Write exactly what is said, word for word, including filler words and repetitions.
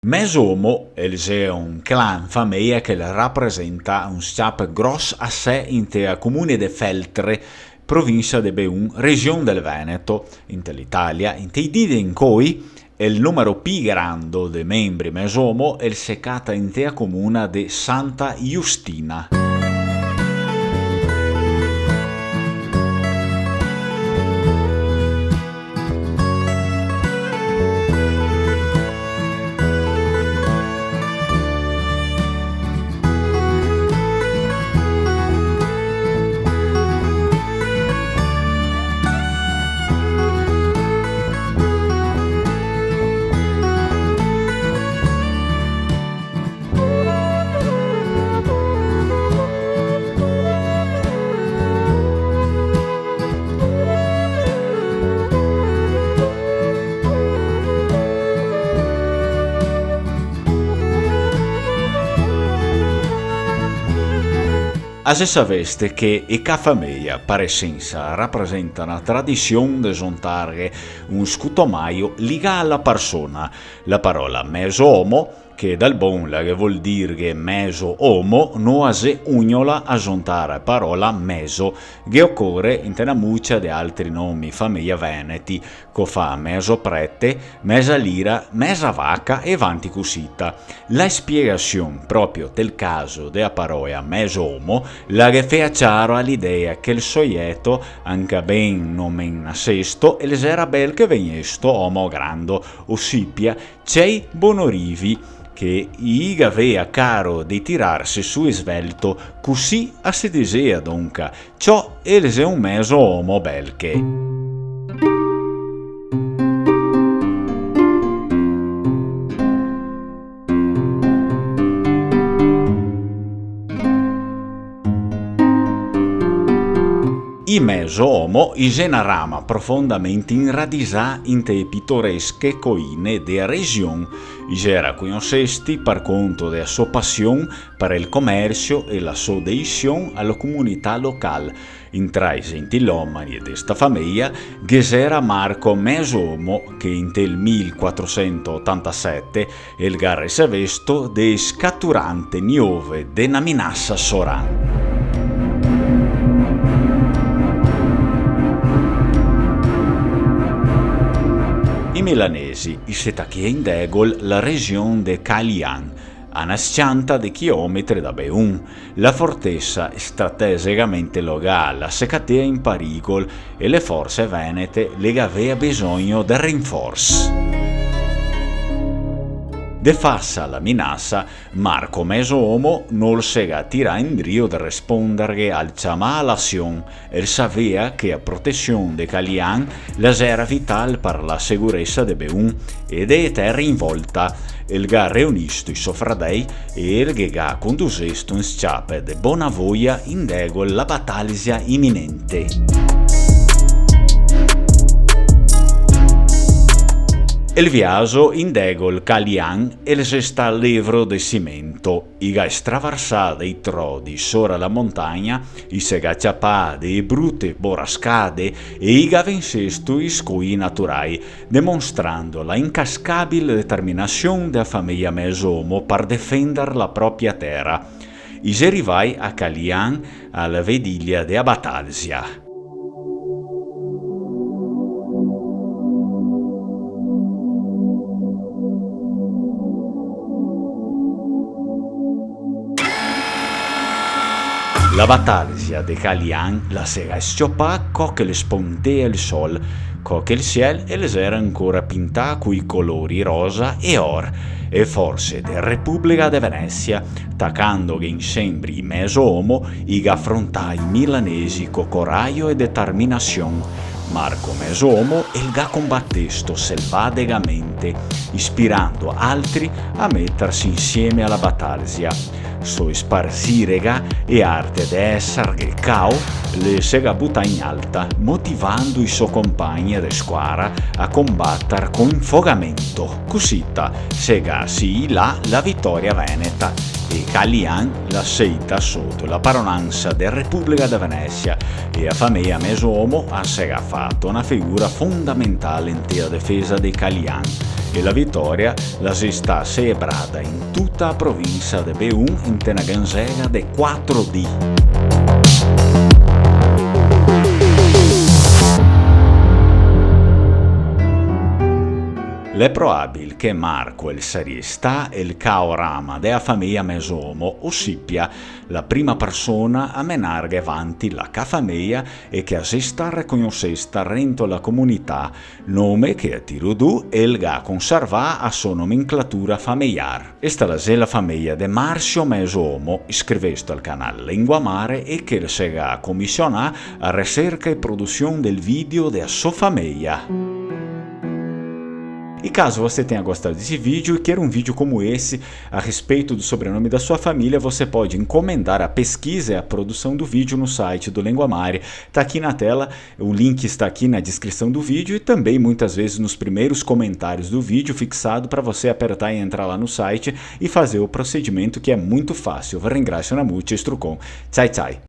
Mezo Omo el xe un clan fameia che el rapresenta un s-ciape gros asè inte a comune de Feltre, provinsa de Beun, region del Veneto, inte l'Italia, inte i dì de incoi, el numero pi grando de membri Mezo Omo el se cata inte a comuna de Santa Justina. A xe saveste che e ca fameia, par esensa, rapresenta na tradision de zontarghe un scutomaio ligà a la parsona. La parola mezo omo, che dal bon la ghe vol dirghe mezo omo, no a xe ugnola a zontar a parola mezo, ghe ocore inte na mucia de altri nomi fameia veneti, co fa mezo prete, meza lira, meza vaca e vanti cusita. La spiegasion proprio tel caso de a paroea mezo omo la ghe fea ciaro a l'idea che el soieto, anca ben nomen nasesto, el xera bel che vegnesto omo grando, osipia, cei bonorivi, che i gavea caro de tirarse su svelto, cusì a se dixea donca, ciò el xe un mezo omo belche. I mezo omo i xe na rama profondamente inradisà inte e pitoresche coine de a region. I xera cognosesti par conto de a so pasion par el comersio e la so deision a la comunità local. Intra i gentilomani de sta fameia ghe xera Marco Mezo Omo, che inte el mil quatrosento otantasete el ga resevesto de scaturante niove de na minasa soran. I milanesi i se tachea in degol la region de Calian, a na s-cianta de chilometri da Beun. La fortesa strategicamente logà la se catea in parigol e le forse venete le gavea bisogno de rinfors. De fasa a la minasa, Marco Mezo Omo nol se ga tirà indrio de responderghe al ciamà a l'asion. El savea che a protesion de Calian la xera vital par la seguresa de Beun e de e tere in volta. El ga reunisto i so fradei e el ghe ga condusesto un s-ciape de bona voia in degol la batalgia iminente. El viaso in degol Calian el xe stà levro de simento. I ga stravarsà dei trodi sora la montagna, i se ga ciapà de brute borascade e i ga vensesto i scoi naturai, demonstrando la incascabile determinasion de a fameia Mezo Omo par defender la propria tera. I xe rivai a Calian a la vedilia de a batalgia. La batalgia de Calian la se ga s-ciopà co che el spontea el sol, co che el siel el xera ancora pintà coi colori rosa e or, e forse de Republica de Venesia, tacandoghe insembri i Mezo Omo, i ga frontà i milanesi co corajo e determinasion. Marco Mezo Omo el ga combatesto selvadegamente, ispirando altri a meterse insieme a la batalgia. So sparzirega e arte de esarghe cao le se ga butà in alta, motivando i so compagni de squara a combatar con fogamento. Cusita se ga siilà la vitoria veneta e Calian la seita soto la paronansa de Republica de Venesia e a fameia Mezo Omo a se ga fato na figura fondamentale inte a defesa de Calian. E la vitoria la xe stà selebrada in tuta a provinsa de Belun inte na ganzega de quatro dì. L'è proabil che Marco el saria stà el caorama de a fameja Mesomo, osipia la prima persona a menarghe vanti la ca fameja e che a xe stà recognosesta rento la comunità, nome che a tiro du el ga conservà a so nomenclatura fameiar. Esta la xe la fameja de Marsio Mesomo, iscrivesto al canal Lengua Mare e che el se ga comisionà a reserca e produsion del video de a so fameja. E caso você tenha gostado desse vídeo e queira um vídeo como esse a respeito do sobrenome da sua família, você pode encomendar a pesquisa e a produção do vídeo no site do Lengua Mare. Tá aqui na tela, o link está aqui na descrição do vídeo e também muitas vezes nos primeiros comentários do vídeo fixado para você apertar e entrar lá no site e fazer o procedimento que é muito fácil. Vă ringrazio na muce, strucon. Tchai, tchai.